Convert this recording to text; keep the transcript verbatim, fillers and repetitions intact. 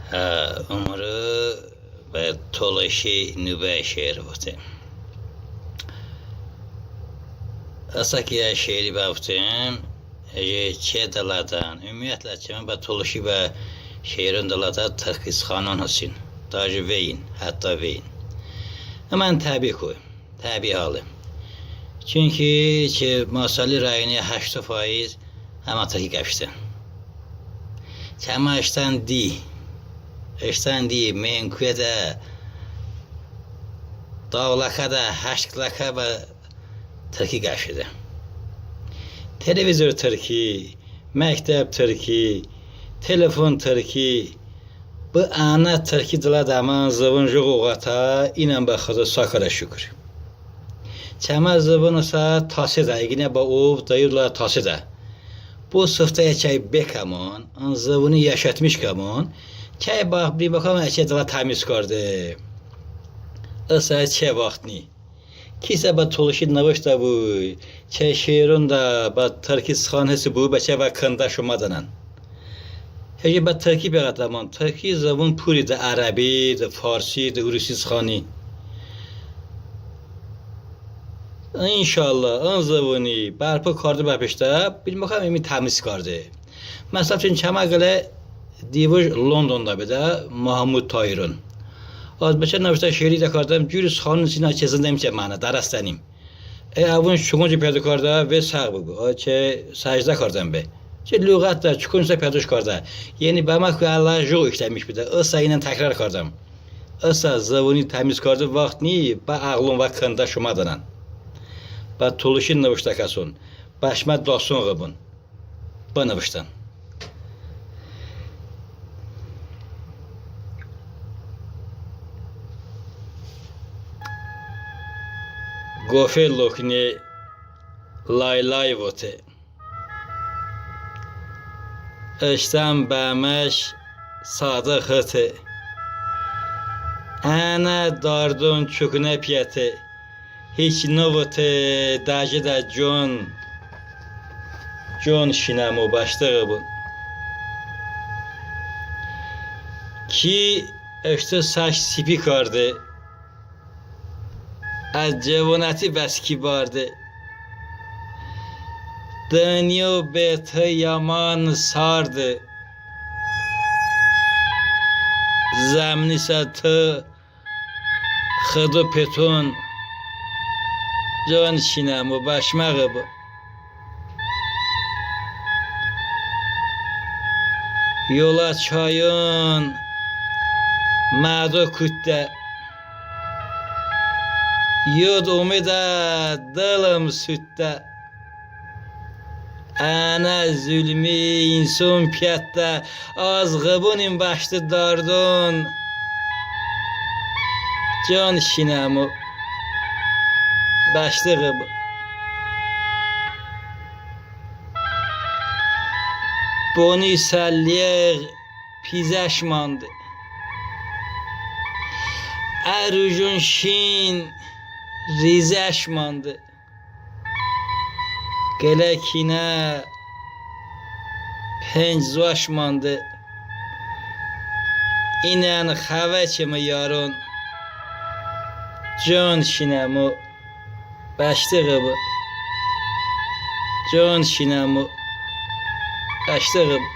Hə, ımru bə tolışi nıbə şeir vote. Əsə ki ə şeiri bəvotem, çəy dılədən, umumiyyətlə çəmə bə tolışi bə şeiron dılədə tırki sıxanon hestin. Даже veyin, hətta veyin. Əmən təbii koy, təbii hali. Çünki çı Masallı rayoni həşto faiz həmə tırki qəp jəydənim. Çəmə ıştən di, ıştən di, menkuədə, dağ ləkədə, həşk ləkə bə tırki qəp jəydənim. Televizor tırki, məktəb tırki, telefon tırki, bı ənə tırki dılədə əmə zıvon jıqo oqətə, inən bə Xıdo sa kərə şukur. Çəmə zıvon ısə tasedə, iqınə bə ov, dıyo dılə tasedə. Bo sıftə çəy bekəmon, ın zıvoni yaşatmış kəmon, çəy bə, bə, bəkəmon, çəy dılə təmiz karde. Isə çəy vaxt ni. Kisə bə tolışi nıvıştə bu, çəy şeironədə bə tırki sıxan hesi bu, bə çəy bə kındə şımə dənən. Həçi bə tırki bəqətəmon, tırki zıvon puri de ərəbi, de farsi, de urusi sıxani. İnşallah, ın zıvoni bərpo karde bəpeştə, bıkəm ımi təmiz karde. Məsəl üçün, çəmə qılə divıj Londonədə bedə, Mahmud Tahiron. Az bəçəy nıvıştə şeiri dəkardım, curi sıxanon hestin, əçəy zındənim, çəy məno dərəsdənim. E, əvon çı konco pəydo kardə, vey səğ bıbu. Əçəy səcdə kardəm bəy. Çı lüğətədə, çı koncosə pəydoş kardə. Yəni bəmə ku ələ jıqo işləmiş bedə. Isə iyən təkror kardəm. Isə zıvoni təmiz karde vaxt ni, bə əğlon və kındə şımə dənən. Bə tolışi nıvıştəkəson, bə şımə daston ğıbun. Bınıvıştən. Qofe lokne, lay-lay vote. Iştən bəməş sadə xıte. Ənə dardon çoknə piyəte. Hiç nıvote dəjedə con, con şinəmo bəştı ğıbun. Ki ıştı saç sipi karde, az cəvonəti bəs ki barde. Dınyo be tı yaman sarde. Zəmnisə tı Xıdo peton, con şinəmo bəşmə ğıbu. Yolə çayon mədo kutdə, yod omedə, dılım sutdə. Ənə zulmi inson piyətdə, az ğıbunim bəştı dardon. Con şinəmo bəştı ğıbu. Boni səlliyeğ pizəş mande. Ə rujon şin rizəş mande. Qılə kinə penc zoəş mande. Inən xəvə çımı yaron. Con şinəmo bəştı ğıbu. Con şinəmo bəştı ğıbu.